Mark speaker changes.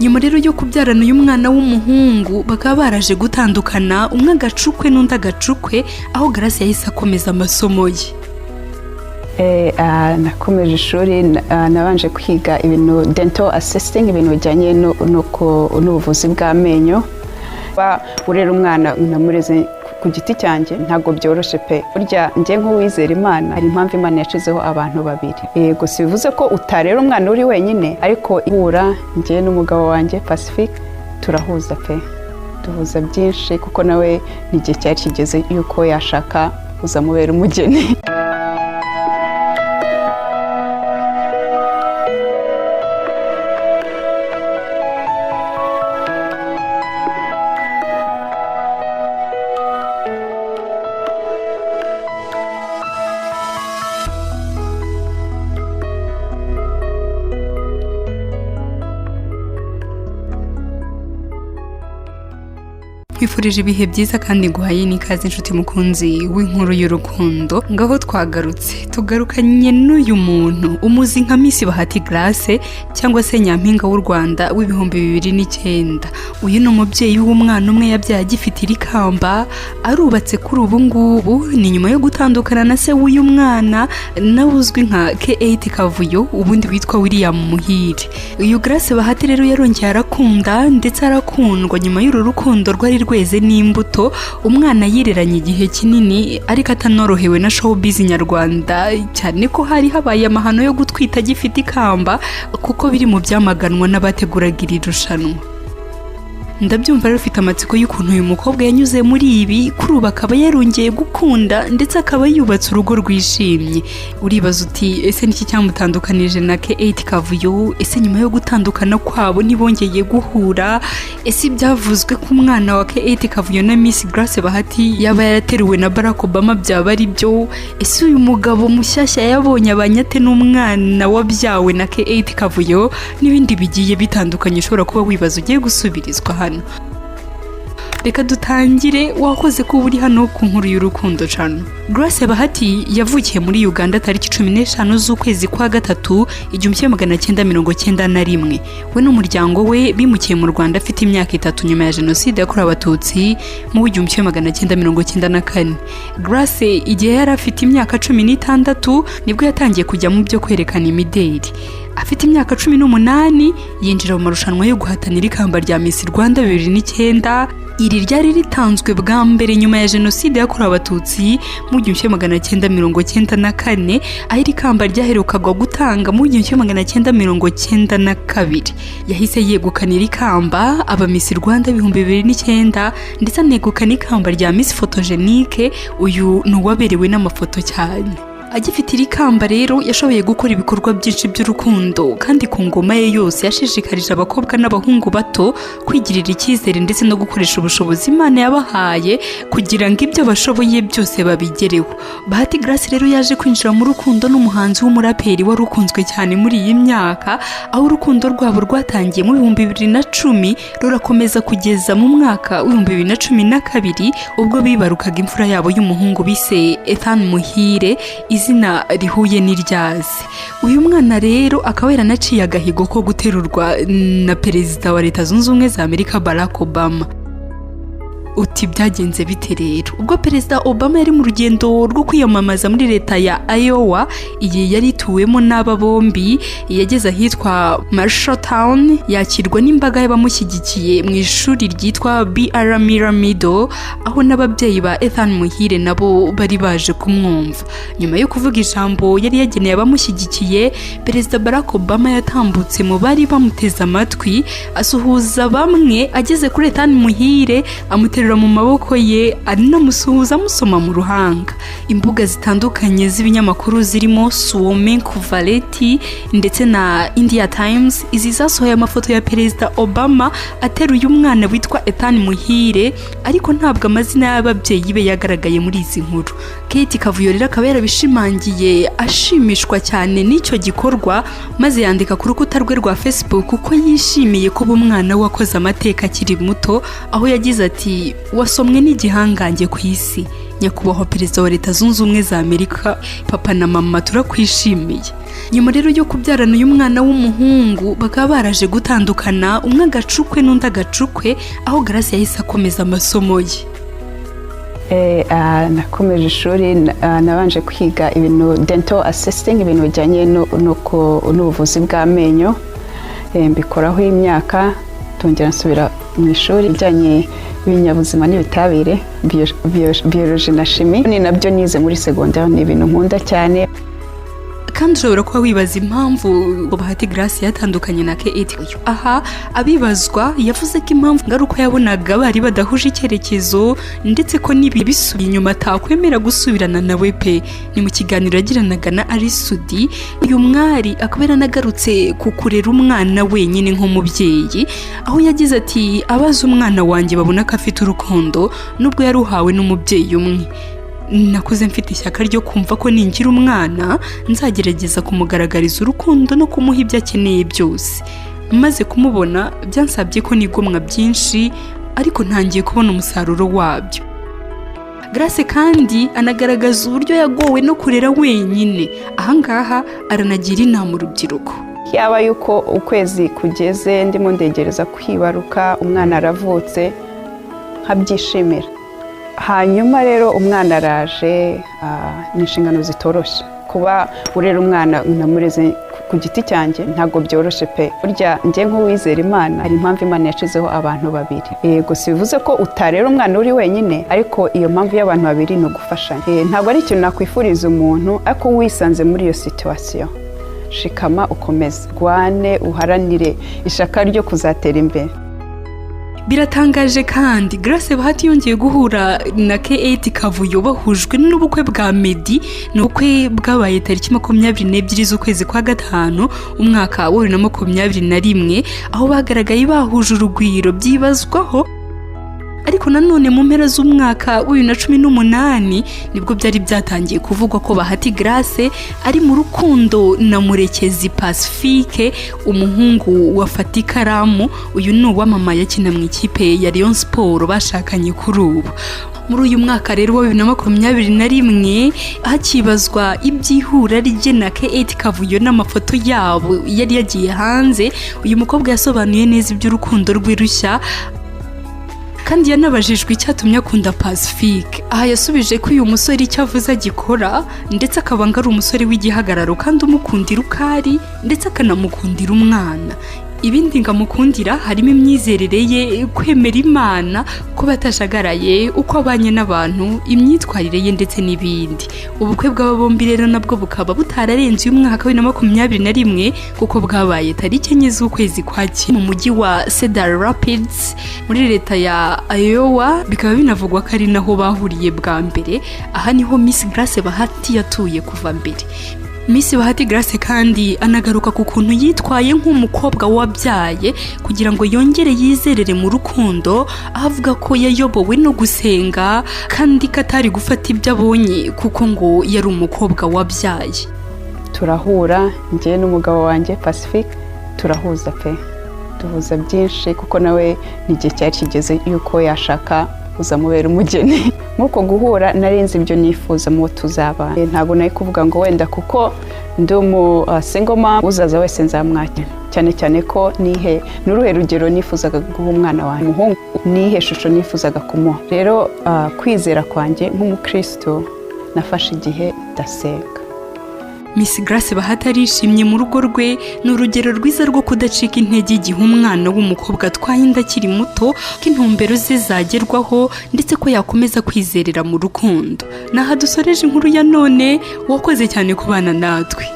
Speaker 1: Nyuma rero yo kubyarana uyu mwana w'umuhungu, bakaba baraje gutandukana, umwe agacukwe n'undi agacukwe, aho Grace yahise akomeza amasomo ye.
Speaker 2: Nakomeje ishuri, nabanje kwiga ibintu dental assisting, ibintu bijyanye n'ubuvuzi bw'amenyo. Ba urera umwana, namureze ku giti cyanjye, ntabwo byoroshye pe. Burya njye nk'uwizera Imana, hari impamvu Imana yashizeho abantu babiri. Yego, si bivuze ko utarera umwana uri wenyine, ariko ihura njye n'umugabo wanjye Pacifique turahuza pe, duhuza byinshi, kuko nawe n'igihe cyari kigeze yuko yashaka uzamubera umugeni.
Speaker 1: Nkwifurije ibihe byiza kandi nguhaye n'ikaze, inshuti mukunzi w'inkuru y'urukundo. Ngaho twagarutse, tugarukanye n'uyu muntu umuzi nka Miss Bahati Grace cyangwa se Nyampinga w'u Rwanda w'2009. Uyu ni umubyeyi w'umwana umwe yabyaye agifite iri kamba, arubatse kuri ubu ngubu. Ni nyuma yo gutandukana na se w'uyu mwana, nawe uzwi nka K8 Kavuyo, ubundi witwa William Muhire. Uyu Grace Bahati rero yarongeye arakunda ndetse arakundwa. Nyuma y'uru rukundo rwari rweze n'imbuto, umwana yireranye igihe kinini, ariko atanorohewe na showbiz nyarwanda, cyane ko hari habaye amahano yo gutwita agifite ikamba, kuko biri mu byamaganwa n'abateguraga iri rushanwa. Ndabyumva rero ufite amatsiko y'ukuntu uyu mukobwa yanyuze muri ibi, kuri ubu akaba yarongeye gukunda ndetse akaba yubatse urugo rwishimye. Uribaza uti: "Ese niki cyamutandukanije na K8 Kavuyo? Ese nyuma yo gutandukana kwabo ntibongeye guhura? Ese ibyavuzwe ko umwana wa K8 Kavuyo na Miss Grace Bahati yaba yarateruwe na Barack Obama byaba ari byo? Ese uyu mugabo mushyashya yabonye abanyate n'umwana wabyawe na K8 Kavuyo?" N'ibindi bigiye bitandukanye ushobora kuba wibaza, ugiye gusubirizwa hano. Reka dutangire. Wakoze kuba uri hano ku nkuru y'urukundo cano. Grace Bahati yavukiye muri Uganda tariki 15 z'ukwezi kwa gatatu 1991. We n'umuryango we bimukiye mu Rwanda afite imyaka 3, nyuma ya Jenoside yakorewe Abatutsi mu 1994. Grace igihe yari afite imyaka 16 nibwo yatangiye kujya mu byo kwerekana imideli. Afite imyaka 18 yinjira mu marushanwa yo guhatanira ikamba rya Miss Rwanda 2009. Iri ryari ritanzwe bwa mbere nyuma ya Jenoside yakorewe Abatutsi mu 1994, aho iri kamba ryaherukaga gutanga mu 1992. Yahise yegukana iri kamba, aba Miss Rwanda 2009, ndetse anegukana ikamba rya Miss Photogenique. Uyu ni uwaberewe n'amafoto cyane. Agifite iri kamba rero yashoboye gukora ibikorwa byinshi by'urukundo, kandi ku ngoma ye yose yashishikarije abakobwa n'abahungu bato kwigirira icyizere ndetse no gukoresha ubushobozi Imana yabahaye kugira ngo ibyo bashoboye byose babigereho. Bahati Grace rero yaje kwinjira mu rukundo n'umuhanzi w'umuraperi wari ukunzwe cyane muri iyi myaka, aho urukundo rwabo rwatangiye mu 2010 rurakomeza kugeza mu mwaka w'2012, ubwo bibarukaga imfura yabo y'umuhungu bise Ethan Muhire, izina rihuye n'iryaze. Uyu mwana rero akaba yaranaciye agahigo ko guterurwa na Perezida wa Leta Zunze Ubumwe za Amerika Barack Obama. Uti: "Byagenze bite?" Rero ubwo Perezida Obama yari mu rugendo rwo kwiyamamaza muri leta ya Iowa, iyi yari ituwemo n'aba bombi, yageze ahitwa Marshalltown yakirwa n'imbaga y'abamushyigikiye mu ishuri ryitwa BR Miller Middle, aho n'ababyeyi ba Ethan Muhire nabo bari baje kumwumva. Nyuma yo kuvuga ijambo yari yageneye abamushyigikiye, Perezida Barack Obama yatambutse mu bari bamuteze amatwi, asuhuza bamwe, ageze kuri Ethan Muhire amuterura mu maboko ye, anamusuhuza amusoma mu ruhanga. Imbuga zitandukanye z'ibinyamakuru zirimo Suomen Kuvalehti ndetse na India Times, izi zasohoye amafoto ya Perezida Obama ateruye umwana witwa Ethan Muhire, ariko ntabwo amazina y'ababyeyi be yagaragaye muri izi nkuru. Kate Kavuyo rero akaba yarabishimangiye, ashimishwa cyane n'icyo gikorwa, maze yandika ku rukuta rwe rwa Facebook ko yishimiye kuba umwana we akoze amateka akiri muto, aho yagize ati: ati: "Wasomwe n'igihangange ku isi, nyakubahwa Perezida wa Leta Zunze Ubumwe za Amerika. Papa na mama turakwishimiye." Nyuma rero yo kubyarana uyu mwana w'umuhungu, bakaba baraje gutandukana, umwe agacukwe n'undi agacukwe, aho Grace yahise akomeza amasomo ye.
Speaker 2: Nakomeje ishuri, nabanje kwiga ibintu dental assisting, ibintu bijyanye n'ubuvuzi bw'amenyo. Mbikoraho imyaka, tongera nsubira mu ishuri ibijyanye n'ibinyabuzima n'ibitabire, biology na chimie. Ni nabyo nize muri secondaire, ni ibintu nkunda cyane.
Speaker 1: Kandi ushobora kuba wibaza impamvu Bahati Grace yatandukanye na K8. Aha abibazwa yavuze ko impamvu ari uko yabonaga bari badahuje icyerekezo, ndetse ko n'ibi bisubiye inyuma atakwemera gusubirana nawe pe. Ni mu kiganiro yagiranaga na Ally Soudy. Uyu mwari akaba yaranagarutse ku kurera umwana wenyine nk'umubyeyi, aho yagize ati: "Abazi umwana wanjye babona ko afite urukundo nubwo yaruhawe n'umubyeyi umwe. Nakuze mfite ishyaka ryo kumva ko ningira umwana nzagerageza kumugaragariza urukundo no kumuha ibyo akeneye byose. Maze kumubona byansabye ko nigomwa byinshi, ariko ntangiye kubona umusaruro wabyo." Grace kandi anagaragaza uburyo yagowe no kurera wenyine. Ahangaha aranagira inama urubyiruko.
Speaker 2: Yaba yuko ukwezi kugeze ndimo ndegereza kwibaruka, umwana aravutse, nkabyishimira. Hanyuma rero umwana araje, ni inshingano zitoroshye kuba urera umwana. Namureze ku giti cyanjye, ntabwo byoroshye pe. Burya njye nk'uwizera Imana, hari impamvu Imana yashyizeho abantu babiri. Yego, si bivuze ko utarera umwana uri wenyine, ariko iyo mpamvu y'abantu babiri ni ugufashanya. Ntabwo ari ikintu nakwifuriza umuntu, ariko wisanze muri iyo situation, shikama, ukomeze rwane, uharanire ishaka ryo kuzatera imbere.
Speaker 1: Biratangaje kandi Grace Bahati yongeye guhura na K8 Kavuyo bahujwe n'ubukwe bwa Meddy. Ni ubukwe bwabaye tariki 22 z'ukwezi kwa gatanu, umwaka wa 2021, aho bagaragaye bahuje urugwiro byibazwaho. Ariko nanone mu mpera z'umwaka wa 2018 nibwo byari byatangiye kuvugwa ko Bahati Grace ari mu rukundo na Murekezi Pacifique, umuhungu wa Fatikaramu. Uyu ni uwamamaye akina mu ikipe ya Rayon Sport bashakanye kuri ubu. Muri uyu mwaka rero wa 2021, hakibazwa iby'ihura rye na K8 Kavuyo n'amafoto yabo yari yagiye hanze, uyu mukobwa yasobanuye neza iby'urukundo rwe rushya. Kandi yanabajijwe icyatumye akunda Pacifique. Aha yasubije ko uyu musore icyo avuze agikora, ndetse akaba ngo ari umusore w'igihagararo kandi umukundira uko ari, ndetse akanamukundira umwana. Ibindi ngo amukundira harimo imyizerere ye, kwemera Imana, kuba atajagaraye, uko abanye n'abantu, imyitwarire ye ndetse n'ibindi. Ubukwe bw'aba bombi rero nabwo bukaba butararenze uyu mwaka wa 2021, kuko bwabaye tariki 4 z'ukwezi kwa cyenda mu mujyi wa Cedar Rapids muri leta ya Iowa. Bikaba binavugwa ko ari naho bahuriye bwa mbere. Aha niho Miss Grace Bahati yatuye kuva mbere. Miss Bahati Grace kandi anagaruka ku kuntu yitwaye nk'umukobwa wabyaye kugira ngo yongere yizerere mu rukundo, aho avuga ko yayobowe no gusenga kandi ko atari gufata ibyo abonye kuko ngo yari umukobwa wabyaye.
Speaker 2: Turahura njye n'umugabo wanjye Pacifique, turahuza pe, duhuza byinshi, kuko nawe ni igihe cyari kigeze yuko yashaka uzamubera umugeni. Nk'uko guhura narinzi ibyo nifuza mu bo tuzabana. Ntabwo nari kuvuga ngo wenda kuko ndi umu single mom, uzaza wese nzamwakira, cyane cyane ko nihe ni uruhe rugero nifuzaga guha umwana wanjye umuhungu, nihe shusho nifuzaga kumuha. Rero kwizera kwanjye nk'umukristo, nafashe igihe ndasenga.
Speaker 1: Miss Grace Bahati arishimye mu rugo rwe. Ni urugero rwiza rwo kudacika intege igihe umwana w'umukobwa atwaye inda akiri muto, ko intumbero ze zagerwaho, ndetse ko yakomeza kwizerera mu rukundo. Ni aha dusoreje inkuru ya none. Wakoze cyane kubana natwe.